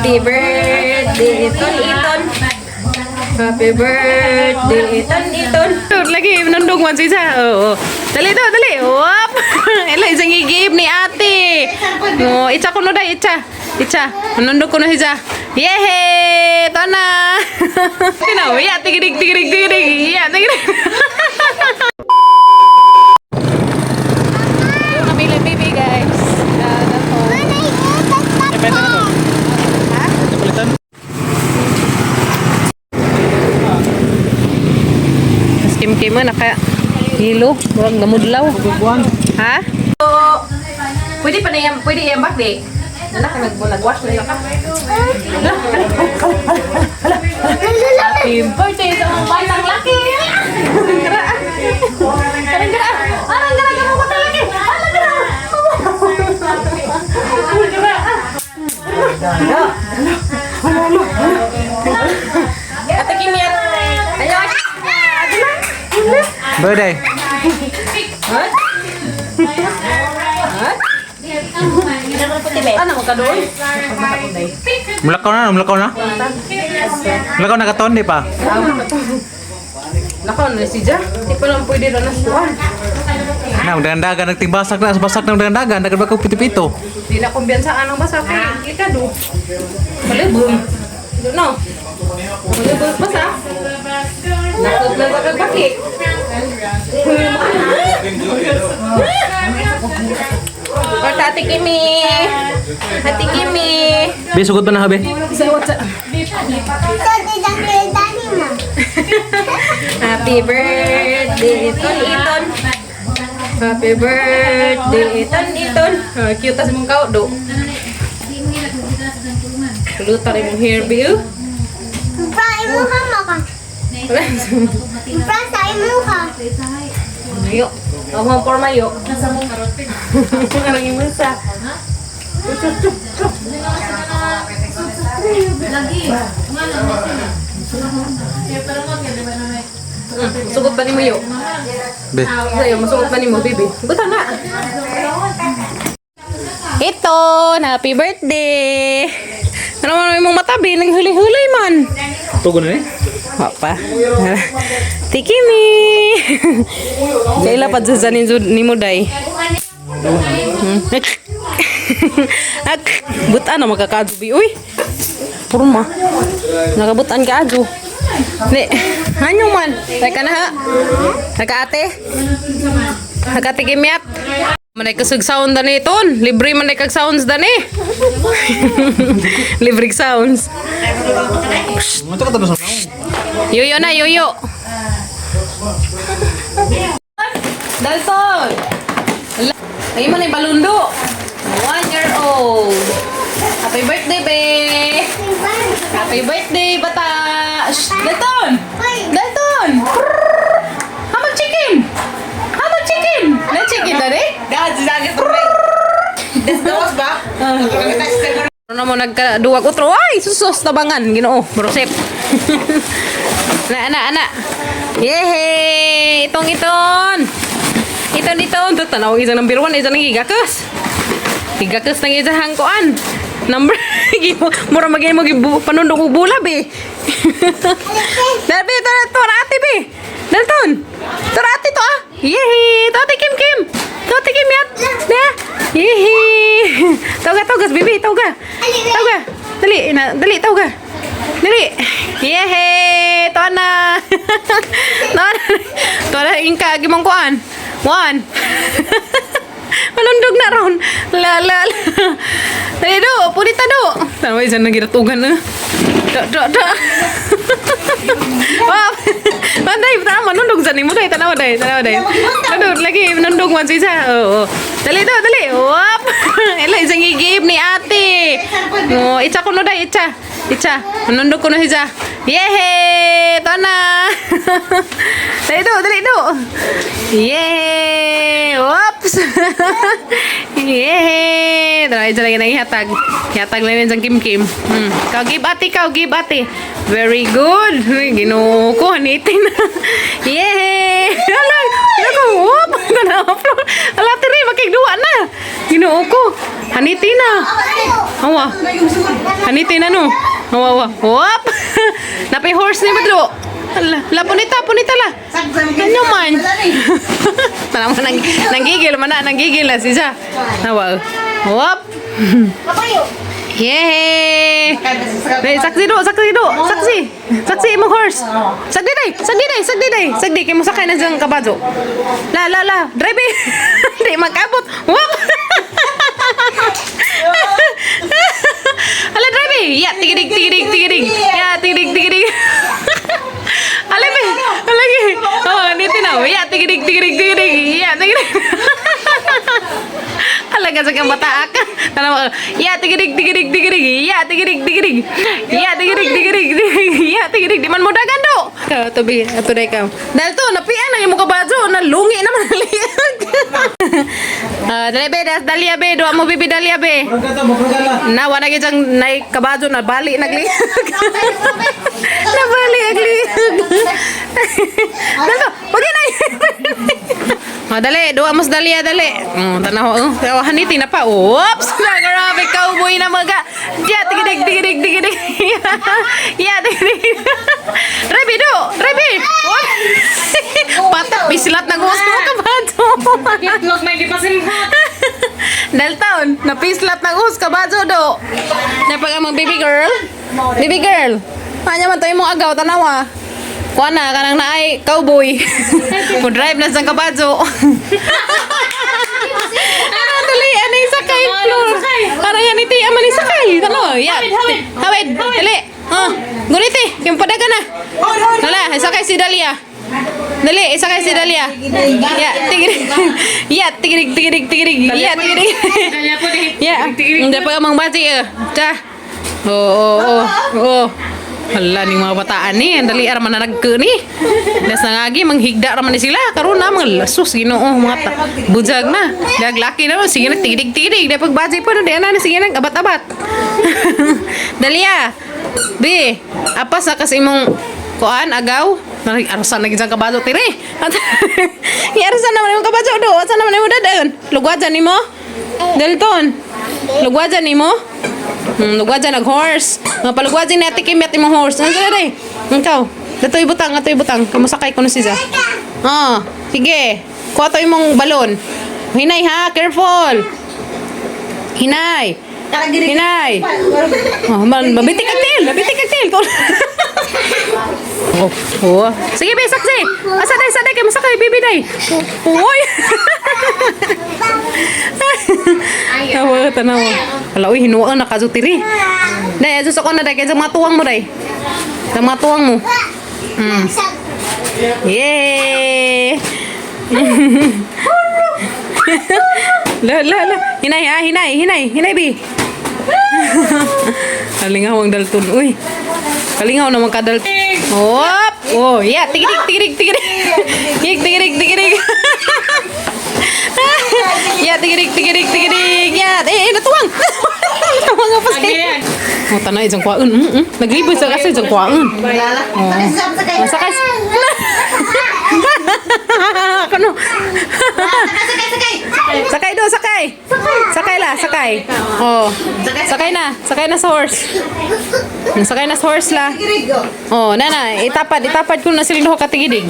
Happy birthday, Iton Iton. Happy birthday, Iton Iton. Lagi, nundog man siya. Oo. Dali to, dali. Wop! Ila, isang gigib ni ate. Oh, itsa ko no day, itsa. Itsa. Nundog ko na siya. Yehe! Ito na! Tinaw, iya, tigirig, tigirig, tigirig. Iya, tigirig. Namili baby, guys. Na to. Mas kim-kim mo, naka hilo, murag namudlaw. Ha? So, pwede pa na yan, pwede yan bakli. Wala ka nag-wash na ka. Hala, hala, hala, hala, hala. Happy birthday sa mga batang laki! Gara! Karang gara! Arang gara ka mga batang laki! Arang gara! Gara! Ate Kimi at Ayaw! Birthday. What? What? Ano mo ka doon? Mulakaw na, mulakaw na. Mulakaw na katon, di pa. Nakaw na si Ja. Di pa lang pwede rin na suwan. Na, dagan-dagan nagtimbasak na, basak na dagan-dagan, dagan ba ko pito-pito. Di na kumbiyansa anang basa kay likado. Palibong. Don't know. Palibong basa. Nakot na sa kagbaki. Or Ate Kimi. Ate Kimi. Be, sugod ba na habi? Sa what's up? Happy birthday, Iton Iton. Happy birthday, Iton Iton. Oh, cute as mong kao do. Kulutan rin mong hair, Bill. Mayo. Ako ang porma yo. Anong imusa? Sugot ba ni mo yo? Be. Sa'yo, masugot ba ni mo, baby? Buta na. Ito, happy birthday! Ano man mong matabi, naghuli-huli man. Tugo na eh. Wa pa. Tikimi! Kaila pa dyan ni ni mo day. Ak, butan na makakaadyo bi uy. Purma. Nakabutan ka adyo. Di, hanyo man. Teka na ha. Teka ate. Teka tikimiat. Manay kasag sound dani ton. Libre man kag sounds dani. Libre sounds. Ito ka tapos na. Yoyo na, yoyo. Dalton! Ala, Ay mo na yung balundo. 1 year old. Happy birthday, be! Happy birthday, bata! Shh! Dalton! Dalton! How much chicken? How much chicken? Na chicken, dali? Ano mo nagkaduwag utro? Ay, susos tabangan. Ginoo, brosep. Na, ana, ana. Yehey! Itong iton. Iton, iton. Ito, tanaw isang number 1, isang gigakas. Gigakas nang isa hangkoan. Number, mura magay mo gibu, panundok og bulab eh. Dabi, ito, ito, ate be. Dalton, ito ate to ah. Yehey! Ito ate Kim Kim. Ito ate Kim yat. Na. Yehey! Tawga, tawga, bibi, tawga. Tawga. Dali, na, dali, tawga. Dali. Yehey! Ito na. Ito na. Ito na, ingka, gimong kuan. One. Manundog na ron. La, la, la. Dali do, pulita do. Tanawa, isa na ginatugan na. Do, do, do. Wah, Panday, tama, manundog sa nimo day, tanawa day, tanawa day. Ano, lagi manundog man siya. Oo. Dali do, dali. Wop. Ila isang gigib ni ate. Oh, itsa ko no day, itsa. Itsa. Manundog ko no siya. Yehey! Ito na. Dali do, dali do. Yehey! Whoops! Yehey! Tara, isa lagi nang ihatag. Ihatag lang yun sa Kim Kim. Kau give ate, kau give ate. Very good. Uy, Ginoo ko, hanitin na. Yehey! Hala! Nako, whoop. Tanawa floor. Ala tiri makigduwa na. Ginoo ko. Haniti na. Awa. Haniti na no. Awa awa. Whoop. Napay horse ni Badro. Ala, la punita, punita la. Ano man? Tanawa nang nanggigil man na, nanggigil na siya. Awa. Whoop. Yay! Dai, saksi do, saksi do, saksi. Saksi imong horse. Sagdi day, sagdi day, sagdi day. Sagdi kay mo sakay na siyang kabayo. La la la, drive eh. Di magabot. Whoop. Ala drive eh. Ya, tigidig tigidig tigidig. Ya, tigidig tigidig. Ala be, ala gi. Oh, niti na. Ya, tigidig tigidig tigidig. Ya, tigidig. Alaga sa kang bataak. Tanawa. Ya, tigidig tigidig tigidig. Ya, tigidig tigidig. Ya, tigidig tigidig. Ya, tigidig. Di man mo dagan do. Ka to bi, ato day ka. Dahil to napian ang imong kabajo, nalungi naman ang liyag. Ah, dali be, das dalia be, duwa mo bibi dalia be. Na wala gyud siyang nay kabajo na bali nagliyag. Nabali ang liyag. Dalo, wag na. Oh, dali, duwa mo sa dalia, dali. Oh, tanaw, oh. Oh, haniti na pa. Oops! Grabe, cowboy na maga. Ya, tigidig, tigidig, tigidig. Ya, tigidig. Rebi, do, rebi. Patak, bislat na gusto mo kabajo. Itlog may gipasimhot. Dalton, napislat na us kabajo do. Napag amang baby girl. Baby girl. Kanya man to imong agaw tanawa. Kuha na kanang naay cowboy. Mo drive na sa kabajo. Ano dali ani sakay floor. Para yan iti aman ni sakay. Tanawa, ya. Hawid, dali. Oh, guniti, yung padagan na. Wala, sakay si Dalia. Dali, isakay si Dalia. Ya, tigirig. Ya, tigirig, tigirig, tigirig. Ya, tigirig. Kaya po di. Ya, hindi pa mang bati eh. Ta. Oo, oo, oo. Hala ning mga bataan ni, ang dali ra man na nagke ni. Das nangagi manghigda ra man ni sila karon na mga lasos Ginoo mga ta. Bujag na. Dag laki na sige na tigidig-tigidig. Dai pagbaji pa no di ana na sige na abat-abat. Dalia. Bi, apas na kasi imong kuan agaw. Arsan na gid kabajo tiri. Arsan naman imong kabajo do. Asa naman imong dadayon? Lugwajan nimo? Dalton. Lugwajan nimo? Lugwajan nag horse. Nga palugwajan ni Ate Kim at imong horse. Ano sila day? Ikaw. Datoy butang, datoy butang. Kamusakay ko na siya. Ah, sige. Kuha to imong balon. Hinay ha, careful. Hinay. Hinay. Oh, man, mabitik ang tail, mabitik ang tail. Oh. Sige, be, saksi. Asa day, sa day, kay masakay, baby day. Uy. Tawa, tanawa. Wala, uy, hinuwaan na kazutiri. Day, asus ako na day, kaya sa mga tuwang mo day. Sa mga tuwang mo. Yay! La, la, la. Hinay, ah, hinay, hinay, hinay, bi. Kalingaw ang dalton, uy. Kalingaw naman ka dalton. Hop! Oh, yeah, tigirig, tigirig, tigirig. Tigirig, tigirig, tigirig. Yeah, tigirig, tigirig, tigirig. Yeah, eh, eh, natuwang. Natuwang nga pa siya. Oh, tanay, isang kwaon. Naglibot sa kasi isang kwaon. Oh. Masakay. Kano? Sakay do, sakay. Sakay la, sakay. Oh. Sakay na sa horse. Sakay na sa horse la. Oh, nana, itapad, itapad ko na sila duha ka tigidig.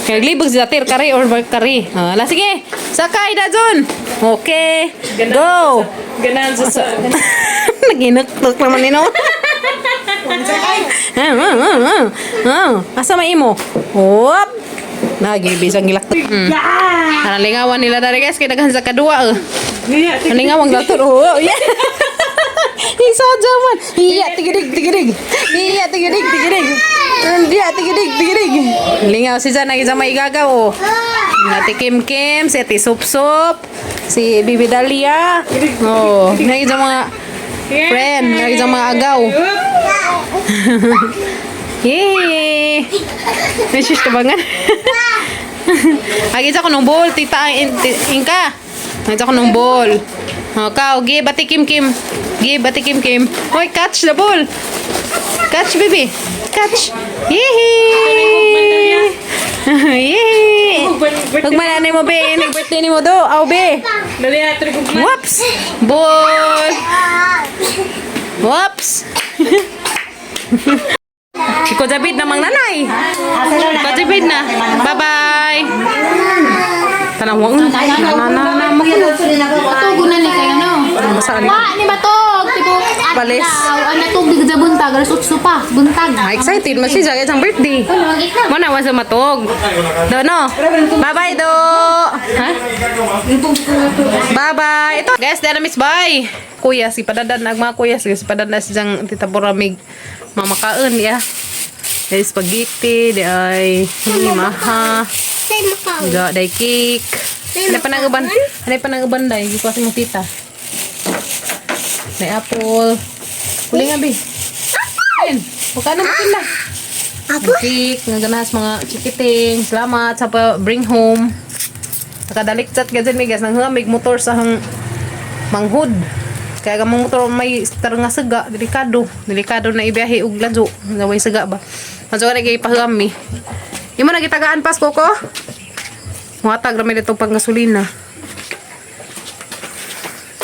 Kay libog sila tir kari or kari. Oh, la sige. Sakay na dun. Okay. Go. Ganahan sa Naginuktok naman nino. Ah, ah, ah, ah. Ah, asa may imo? Hop. Nagibis ang gilak. Analingawan nila dari guys kay daghan sa kadua. Eh. Analingawang dator. Oh, yeah. Isa man. Iya, tigidig, tigidig. Iya, tigidig, tigidig. Iya, tigidig, tigidig. Lingaw si Zan, nagisa may igagaw oh. Ate Kim Kim, si Ate Sup Sup, si Bibi Dalia. Oh, nagisa mga friend, nagisa mga agaw. Yay! Nasus tabangan. Agi sa ko nung ball, tita ingka. Agi sa ko nung ball. Oh, kao, give ate Kim Kim. Give ate Kim Kim. Hoy, catch the ball. Catch, baby. Catch. Yay! Yay! Hugma na nimo, be. Inig birthday nimo do. Aw, be. Dali na ito gugma. Whoops! Ball! Whoops! Si Kuya na mang nanay. Kuya na. Bye-bye. Tanawang. Na na na mo. Matugo na ni kayo, no? Basta ni. Wa, ni matog! Tibo, Palis. adlaw. Ang natog, di sa buntag. Alas 8 pa, buntag. Ah, excited man siya sa birthday. Wala, mag na. Mo na wa sa matog. Do no. Bye-bye do. Ha? Bye-bye. Ito guys, dara miss bye. Kuya si padadan nag mga kuya si padadan na siyang Tita Boramig mamakaon ya. Day spaghetti, di ay maha. Ga day cake. Ano pa nang uban? Ano pa nang uban day? Gikuha si mong tita. Day apple. Uli nga bi. Ayun. Huwag ka na pila. Apple? Cake, nga ganahas mga chikiting. Salamat sa pa bring home. Nakadalik chat ka dyan, migas. Nang hamig motor sa hang manghud. Kaya ka mong motor may star nga saga, delikado. Delikado na ibiyahe og ladyo. Naway saga ba? Madyo ka na ipaham mi. Imo na gitagaan pas koko? Muhatag ra may dito pang gasolina.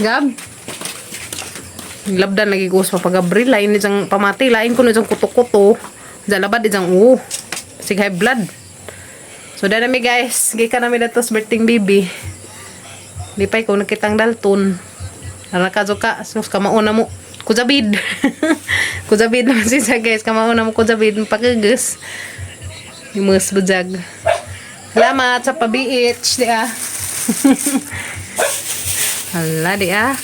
Gab? Labdan lagi ko sa pag-abril. Lain ni diyang pamati. Lain ko na diyang kuto-kuto. Diyan labad diyang oo. Sig high blood. So, dahil nami guys. Gika nami na to sa birthday baby. Di pa ikaw nakitang dalton. Narakazo ka. Sus, kamauna mo. Kuzabid. Kuzabid naman siya guys. Kamauna mo kuzabid. Pagkagas. Imus bujag. Salamat sa pa-beach. Di ah. Hala, di ah.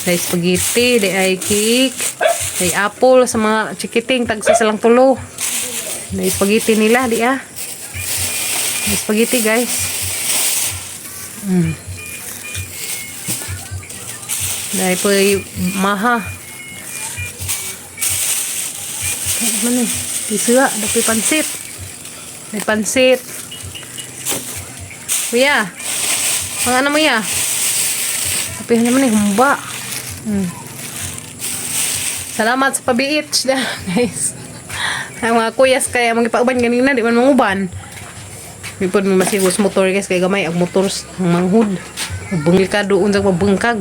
Day spaghetti, di ay cake, day apple sa mga chikiting, tagsa silang tulo. Day spaghetti nila, di ah. Day spaghetti, guys. Day po maha. Ay, man eh. Isua, day pansit. Day pansit. Kuya, mga ano mo ya? Kapihan naman eh, humba. Salamat sa pa-beach na, guys. Ang mga kuyas kaya mga ipauban ganina, di man manguban. Di po mo masigos motor guys, kay gamay ang motor ang manghud. Bungkado unsang mabungkag.